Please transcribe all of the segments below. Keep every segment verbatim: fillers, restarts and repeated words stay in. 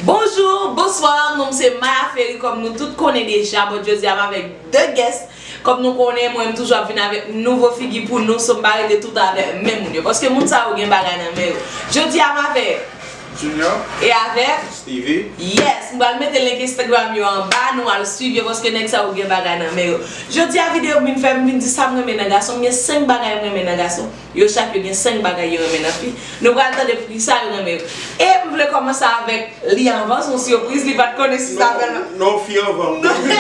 Bonjou, bonswa, non m se Maya Ferry, kòm nou tout konnen deja, but jodi a m avèk de guest. Kòm nou konnen, mwen m toujou ap vin avèk nouvo figi pou nou, so m pa rete toutan avèk menm moun yo. Paske moun sa yo gen bagay nan men yo. Jodi a m avèk Junior. E avèk Stevie. Yes, m pral mete link Instagram yo anba, nou al swiv yo, paske nèg sa yo gen bagay nan men yo. Jodi a videyo m vin fè, m vin di sa m renmen nan gason, m gen senk bagay m renmen nan gason. Yo chak yo gen senk bagay yo renmen nan fi. Nou pral tande poukisa yo renmen yo. E m vle kòmanse avèk li anvan, se yon sipriz, li pa t konnen si sa fè l. Non, fi anvan. Fi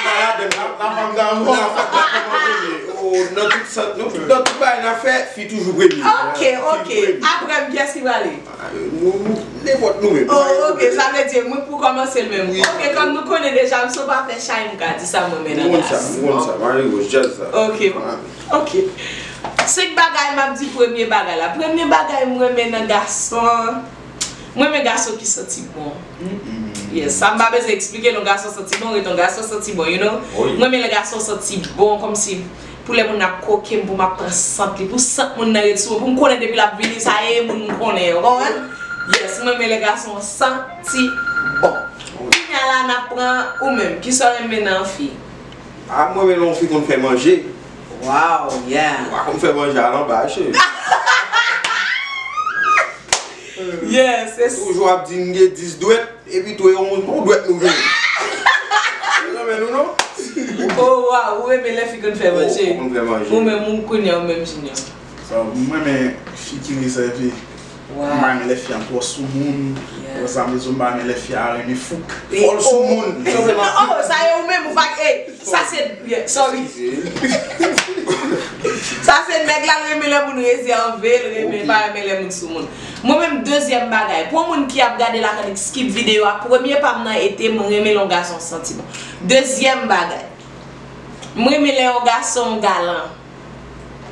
pa ladan. La, la fanm d'abord. La fanm d'abord, wi. Oh, nan tout sa, nan tout, nan tout bagay n ap fè, fi toujou premye. Ok, ok. Fi premye. Apre m, kiyès ki prale? Ah, nou, nou, nenpòt nou menm. Oh, ok, sa vle di mwen pou kòmanse l menm. Wi. Ok, kòm nou konnen deja, m se pa fè chay, m ka di sa m renmen nan gason. M konn sa, m konn sa, Marie Rose, jazz sa. Ok. Ah. Ok. Senk bagay m ap di premye bagay la. Premye bagay m renmen nan gason, m renmen gason ki santi bon. Yes, sa m pa bezwen eksplike, lè yon gason santi bon, ret yon gason santi bon, you know? Oh, yeah. M renmen lè gason santi bon, kòmsi pou lè moun ap koke m, pou m ap pran sant li, pou sant moun nan ret sou mwen, pou m konnen depi l ap vini, sa e moun m konnen, ou konprann? Yes, m renmen lè gason santi bon. Kounye a la, n ap pran ou menm, kisa w renmen nan fi? Ah, mwen menm, yon fi konn fè manje. Wow, yeah. Ou pa konn fè manje, al anba, cheri. Yes, it's Toujou ap di m gen dis dwèt, epi tou e yon, yon dwèt nou gen. Ou renmen nou, non? Oh, wow, ou renmen lè fi konn fè manje. Oh, konn fè manje. Ou menm, ou kounye a, ou menm, Junior. So, mwen, men fi ki rezève. Wow. M pa renmen lè fi a twò sou moun. Yeah. Ou sa m di w, m pa renmen lè fi a renmen fouk. Fò l sou moun. Oh, sa e ou menm, ou pa, ey, sa se, yeah, sorry. Sa se nèg la renmen lè moun rezève, l renmen, pa renmen lè moun sou moun. Mwen menm, dezyèm bagay, pou yon moun ki ap gade l ak annik skip videyo a, premye pa m nan ete, mwen renmen lè yon gason santi bon. Dezyèm bagay, mwen renmen lè yon gason galan.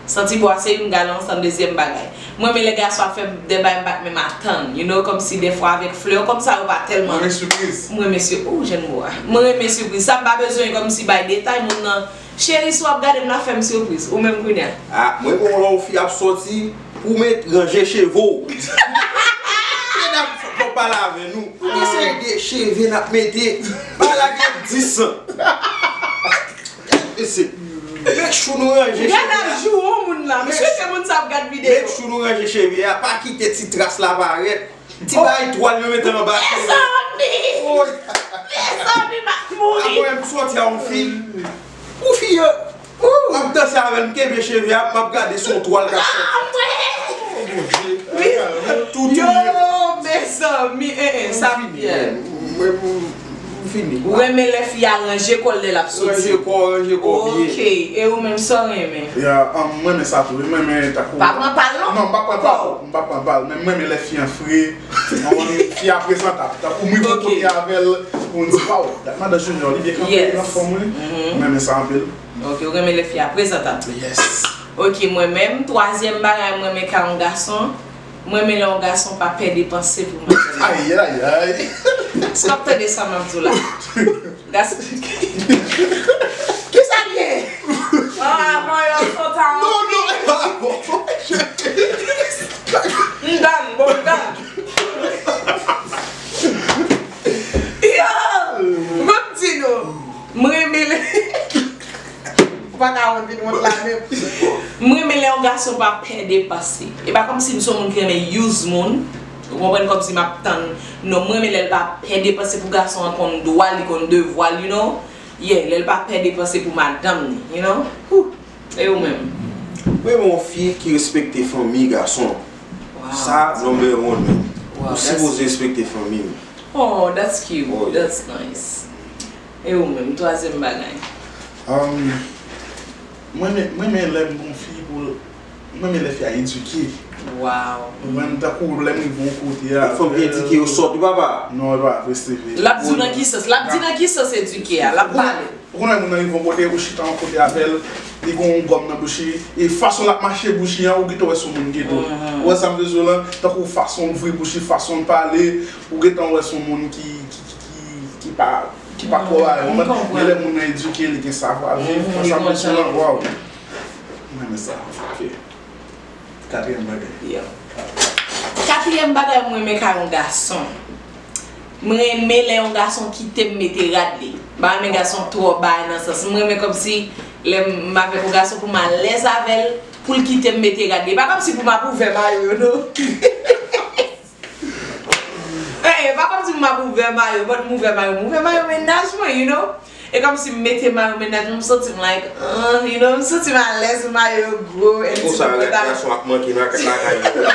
Santi bon a se youn, galan se yon dezyèm bagay. Mwen renmen lè gason ap fè de bagay m pa t menm atann, you know, kòmsi dèfwa avèk flè, kòmsa yo pa tèlman. Mwen renmen sipriz. Mwen renmen si-, oh, jèn mo a. Mwen renmen sipriz. Sa m pa bezwen kòmsi bay detay, moun nan, cheri, si w ap gade m la, fè m sipriz. Ou menm kounye a. Ah, mwen renmen lè yon fi ap sòti pou met ranje cheve w. Medam, fò, fò pale avè nou. Ou gen seri de cheve n ap mete. Bagay la gen dis an. Mesye, make sure nou ranje cheve a. Gad ap joure yon moun la. M swete moun sa ap gad videyo. Make sure nou ranje cheve a. Pa kite ti tras la parèt. Ti bagay twal yo mete anba cheve. Mezanmi! Mezanmi, m ap mouri. Apre m sòti a yon fi. Ou fi yo. M ap danse avè l, m kenbe cheve a, m ap gade si yon twal k ap sòti. Ah, mwen! Oh, Bondye. Wi. Toutou. Yo, mezanmi, eh, eh, sa m fini, byen. Mwen, mwen, mwen fini. Ou renmen lè fi a ranje kò l lè l ap soti? Ranje kò, ranje kò byen. Ok, e ou menm, sa w renmen? Ya, um, mwen renmen sa tou, wi, mwen renmen tankou. Pa pran pa l, non? Non, m pa pran pa l, m pa pran pa l, men mwen renmen lè fi an fre, fi a prezantab. Tankou m rive yon kote avè l, pou m di, waw, dat madan Junior, li byen kanpe, li anfòm, wi. Mwen renmen sa anpil. Ok, ou renmen lè fi a prezantab. Yes. Ok, mwen menm, twazyèm bagay mwen renmen kay yon gason, mwen renmen lè yon gason pa pè depanse pou madanm li. Ayayay. Èske w ap tande sa m ap di w la? Gas-, kisa l ye? Ah, avan yo sot a. Non, non, e pa bon. M done, bon, m done. Yo! M ap di nou, mwen renmen lè Ou pa ka wont vin wont la menm. Mwen renmen lè yon gason pa pè depanse. E pa kòmsi m se yon moun ki renmen use moun. Ou konprann, kòmsi m ap tann. Non, mwen renmen lè l pa pè depanse pou gason an konn dwa l, li konn devwa l, you know. Yeah, lè l pa pè depanse pou madanm li, you know. Whew. E ou menm? Mwen renmen yon fi ki respekte fanmi gason. Wow. Sa, number one. Wow, ou sipoze respekte fanmi w. Oh, that's cute. Oh, yeah. That's nice. E ou menm, twazyèm bagay? Um, mwen, men, mwen, men lè m gon fi pou, mwen, men lè fi a edike. Wow. Ou konprann, tankou lè m rive yon kote a. Yon fanm ki edike yo sòt, wi, papa. Non, e pa vre, Stevie. L ap di w nan ki sans? L ap di nan ki sans edike a? L ap pale. Ou konnen moun nan rive yon kote, ou chita yon kote avè l, li gon yon gòm nan bouch li, e fason l ap mache bouch li an, ou gentan wè se yon moun geto. Ou wè sa m vle di w lan? Tankou fason l ouvri bouch li, fason l pale, ou gentan wè se yon moun ki, ki, ki, ki, ki pa, ki pa twò bagay, ou konprann? Men lè moun nan edike, li gen savwa viv, sa m vle di w lan, waw. Mwen renmen sa. Ok. Katriyèm bagay. Yeah. Katriyèm bagay mwen renmen kay yon gason. M renmen lè yon gason kite m mete rad li. M pa renmen gason k twò bay nan sans. M renmen kòmsi lè m avèk yon gason pou m alèz avè l, pou l kite m mete rad li. E pa kòmsi pou m ap ouvè mayo yo, non. Eh, eh, e pa kòmsi pou m ap ouvè mayo, but m ouvè mayo, m ouvè mayo mennaj mwen, you know. E kòmsi m mete mayo mennaj mwen, m santi m like, uh, you know, m santi m alèz, mayo yo gwo, and ti konsa, rad gason ap manke nan lakay yo.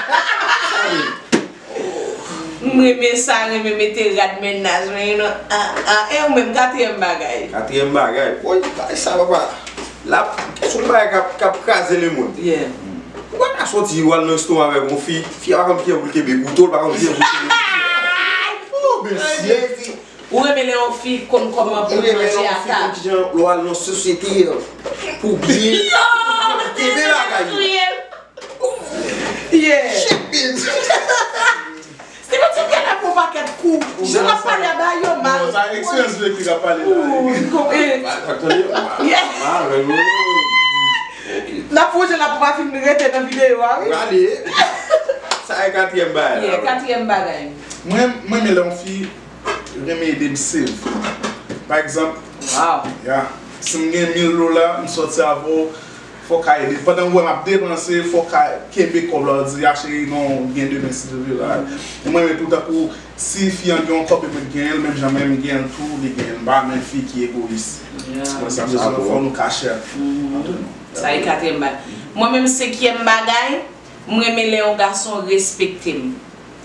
M renmen sa, renmen mete rad mennaj mwen, you know. Ah, ah, e ou menm, katriyèm bagay? Katriyèm bagay. Woy, bagay sa, papa. L ap, se yon bagay k ap, k ap kraze lemonn. Yeah. Ou pa ka soti, w al nan restoran avèk yon fi, fi a pa konn kijan pou l kenbe kouto, l pa konn kijan pou l kenbe kouto. Oh, mesye. Ou renmen lè yon fi konn kòman pou l manje ata. Ou renmen lè yon fi konn kijan lè w al nan sosyete, pou byen kenbe bagay yo. Yeah. Shit, bitch. Steven, ti genlè pran pakèt kou. Jan l ap pale a ba yo mal. Non, sa eksperyans vle ki ka pale la. Ooh, li konprann. Ba, tande, ba, yeah, ba, ba, ba. N ap wonje la pou pa fin rete nan videyo a, wi. Prale. Sa e katriyèm bagay la, yeah, wi. Katriyèm bagay. Mwen, mwen renmen lè yon fi renmen ede m save. Pa egzanp, wow, ya, si m gen mil dola, m sòti avè w, fò w ka ede. Pandan w wè m ap depanse, fò w ka kenbe kòb la, w di, "A cheri, non, gen demen, silvouplè." Mwen, men tou, tankou, si fi an gen yon kòb e mwen genyen l, menm jan mwen, m genyen l tou, li genyen l. M pa renmen fi ki egoyis. Yeah. Mwen, sa, sa, fò nou ka share. Sa e katriyèm bagay. Mwen menm, senkyèm bagay, m renmen lè yon gason respekte m.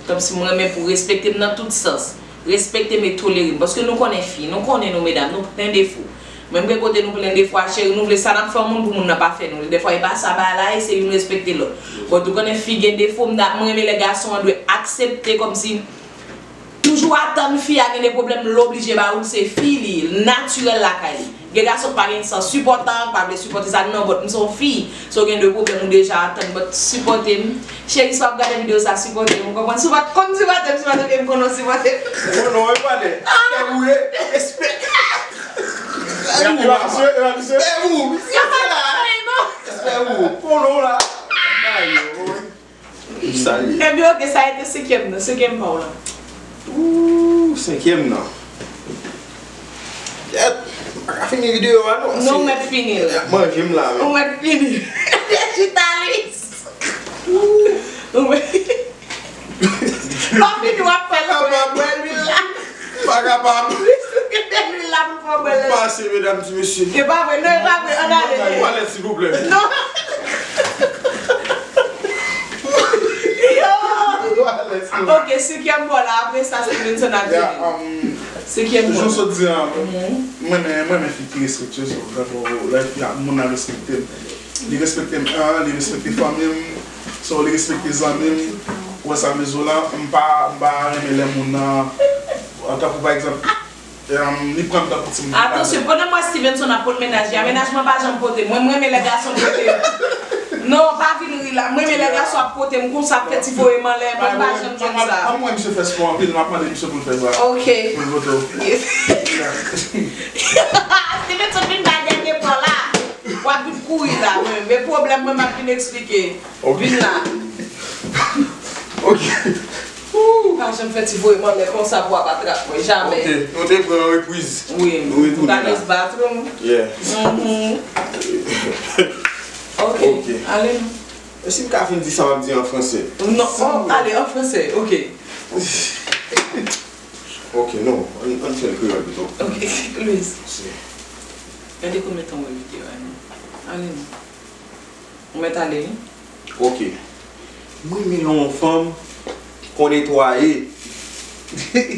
Kòmsi m renmen pou respekte m nan tout sans. Respekte m e tolere m. Paske nou konnen fi, nou konnen nou medam, nou plen defo. Menm gen kote nou plen defo a, cheri, nou vle sa n ap fè yon moun pou moun nan pa fè nou. Dèfwa e pa sa bagay la ye, se youn respekte lòt. But ou konnen fi gen defo, m ta, m renmen lè gason an dwe aksepte kòmsi toujou atann fi a gen de pwoblèm, l oblije ba ou l, se fi li, l natirèl lakay li. Gen gason k pa gen sans sipòtan, k pa vle sipòte sa, non, but m se yon fi. So gen de pwoblèm ou deja atann, but sipòte m. Cheri, si w ap gade videyo sa, sipòte m, ou konprann? Si w pa t konn sipòte m, sipòte m, e m konnen w sipòte m. Ou konnen w pale. Fè boure, respè. E pa misye, e pa misye. Fè boure, misye se la. Respè boure. Konnen w la. Ayo. Sa ye. Ebyen, ok, sa a te senkyèm nan, senkyèm pa w la. Ooh, senkyèm nan. Kèt, m pa ka fini videyo a non. Non, ou mèt fini l. Manje m la menm. Ou mèt fini l. Chita, Luis. Ou mèt. Lè w fini, w ap fè l, w ap bwè lwil la. Pa kapab. Lwil la pou fè bwè lè. Pase, medam, ti mesye. E pa vre, non, e pa vre, ann ale. Twalèt, silvouplè. Non. Yo. Twalèt, silvouplè. Ok, senkyèm bò la, apre sa, Stevenson ap vini. Yeah, um, senkyèm bò. Jan w sot di an, mwen, mwen, mwen, mwen fi ki respektye, so, tankou, lè fi a, moun nan respekte m. Li respekte m, an, li respekte fanmi m, so, li respekte zanmi m. Ou wè sa m vle di w la, m pa, m pa renmen lè moun nan, an, tankou pa egzanp, em, li pran m tankou timoun. Atansyon, pandan m wè Stevenson ap pot mennaj li a, mennaj mwen pa janm pote m. Mwen, m renmen lè gason pote m. Non, pa vin ri la. M renmen lè gason ap pote m konsa, ap fè ti voye m anlè. Mwen, m pa janm jwenn sa. Mwen, mwen, misye fè spò anpil, m ap mande misye pou l fè sa. Ok. Pou l pote w. Stevenson vin bay dènye pa w la. W ap vin kouri la, men, men pwoblèm mwen, m ap vin eksplike. Ok. Vin la. Ok. Ooh, pa janm fè ti voye m anlè konsa pou w ap atrap mwen, jamè. Ok, nou te pran yon repriz. Wi, nou retounen la. Ou ta jis bat mwen. Yeah. Mhm. Ok, ok, ale non. E si m ka fin di sa m ap di an franse? Non, oh, ale an franse, ok. Ok, non, ann, ann fè l kreyòl pito. Ok, Luis. Gade konbyen tan w wè videyo a, non. Ale non. Ou mèt ale, wi. Ok. Mwen renmen lè yon fanm konn netwaye.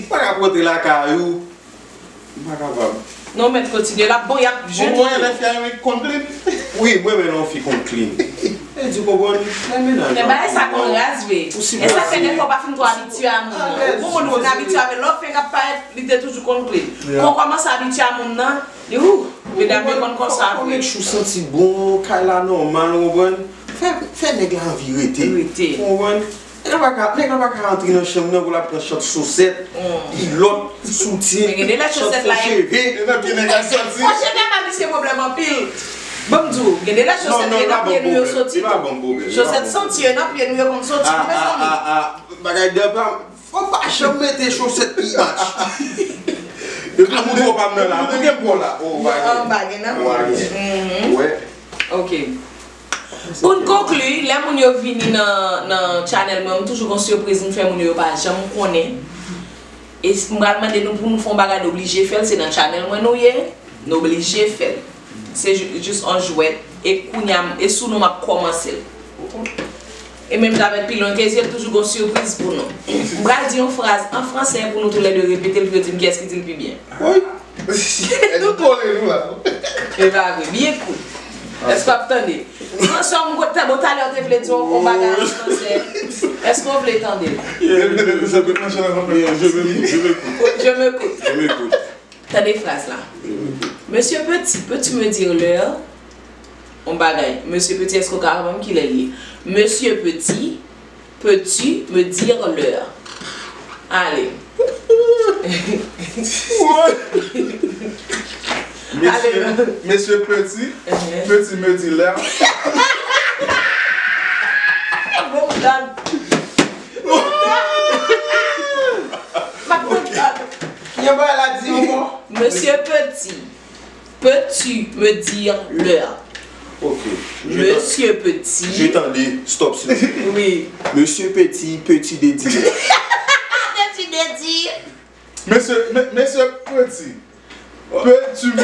Pa ka pote lakay ou. M pa kapab. Non, ou mèt kontinye. L ap bon, y ap jwenn. Ou konn lè fi a konn clean? Wi, mwen renmen lè yon fi konn clean. E di konprann, nan mennaj. Men bagay sa konn raz vre. E sa fè dèfwa w pa fin twò abitye a moun nan. Ou konprann, ou fin abitye avè l, lè w fenk ap parèt, li te toujou konn clean. Yeah. Kon kòmanse abitye a moun nan, li, ou, medam yo konn konsa vre. Fò nèg chou santi bon, kay la nòmal, ou konprann? Fè, fè nèg la anvi rete. Rete. Ou konprann? Nèg la pa ka, nèg la pa ka rantre nan chanm nan pou l ap pran chant sosèt, kilòt, soutyen, chant fon cheve. E nan pye nèg la soti. Fon cheve pa misye pwoblèm anpil. Ban m di w, gen de lè chosèt yo nan pye nou yo soti tou. Chosèt santi yo nan pye nou yo konn soti tou, mezanmi. Bagay dè pa m. Ou pa janm mete chosèt ki match. Depi m twò pa m nan la, pou gen bon la. Oh, bagay. An bagay nan. Bagay. Mhm. Ouais. Ok. Pou n konkli, lè moun yo vini nan, nan channel mwen, m toujou gon sipriz m fè moun yo, yo pa janm konnen. E s- m pral mande nou pou nou fè yon bagay, nou oblije fè l, se nan channel mwen nou ye, nou oblije fè l. Se ju- jis yon jwèt, e kounye a, m- e sou nou m ap kòmanse l. E menm jan avèk Pilon Kezye, l toujou gon sipriz pou nou. M pral di yon fraz an fransè pou nou toulède repete l, pou yo di m kiyès ki di l pi byen. Wi. Nou kole nou la. E pa vre, byen kout. Èske w ap tande? Franswa, m kontan, bon, talè w te vle di yon bagay an fransè. Èske w vle tande l? Yeah, je m'écoute, je m'écoute. Je m'écoute, je m'écoute. Je m'écoute. Tande fraz la. Monsieur Petit, peux-tu me dire l'heure? Yon bagay. Monsieur Petit, èske w ka ban m kilè l ye? Monsieur Petit, peux-tu me dire l'heure? Allez. Monsieur, monsieur Petit, Petit me dit l'heure. Bon, dan. M ap kontan. Yon bagay la di ankò. Monsieur Petit, peux-tu me dire l'heure? Ok. Monsieur Petit. Je t'en dis, stop, s'il vous plaît. Oui. Monsieur Petit, peux-tu me dire? Peux-tu me dire? Monsieur, me- monsieur Petit, peux-tu me...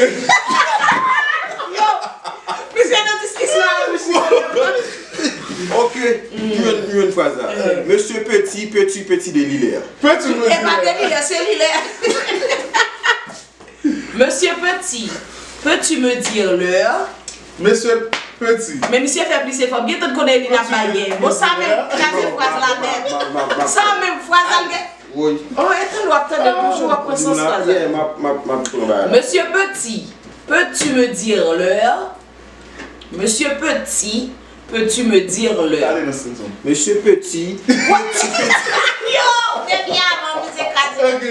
Yo! Misye nan diskisyon avè misye. Ok, m jwenn m jwenn fraz la. Monsieur Petit, peux-tu, peux-tu de l'heure? Petit me E pa dit. Delilè, se Lilè. Monsieur Petit, peux-tu me dire l'heure? Monsieur Petit. Men misye fè plis efò. Byen tann konnen li n ap bay gen. Bon, sa menm kraze fraz la nèt. Sa menm fraz la gen. Woy. Oh, etan w ap tande toujou, w ap pran sans fraz la. Yeah, m ap, m ap, m ap pran bagay la. Monsieur Petit, peux-tu me dire l'heure? Monsieur Petit, peux-tu me dire l'heure? Gade nan sezon. Monsieur Petit, Yo, depi avan, misye kraze. Ok.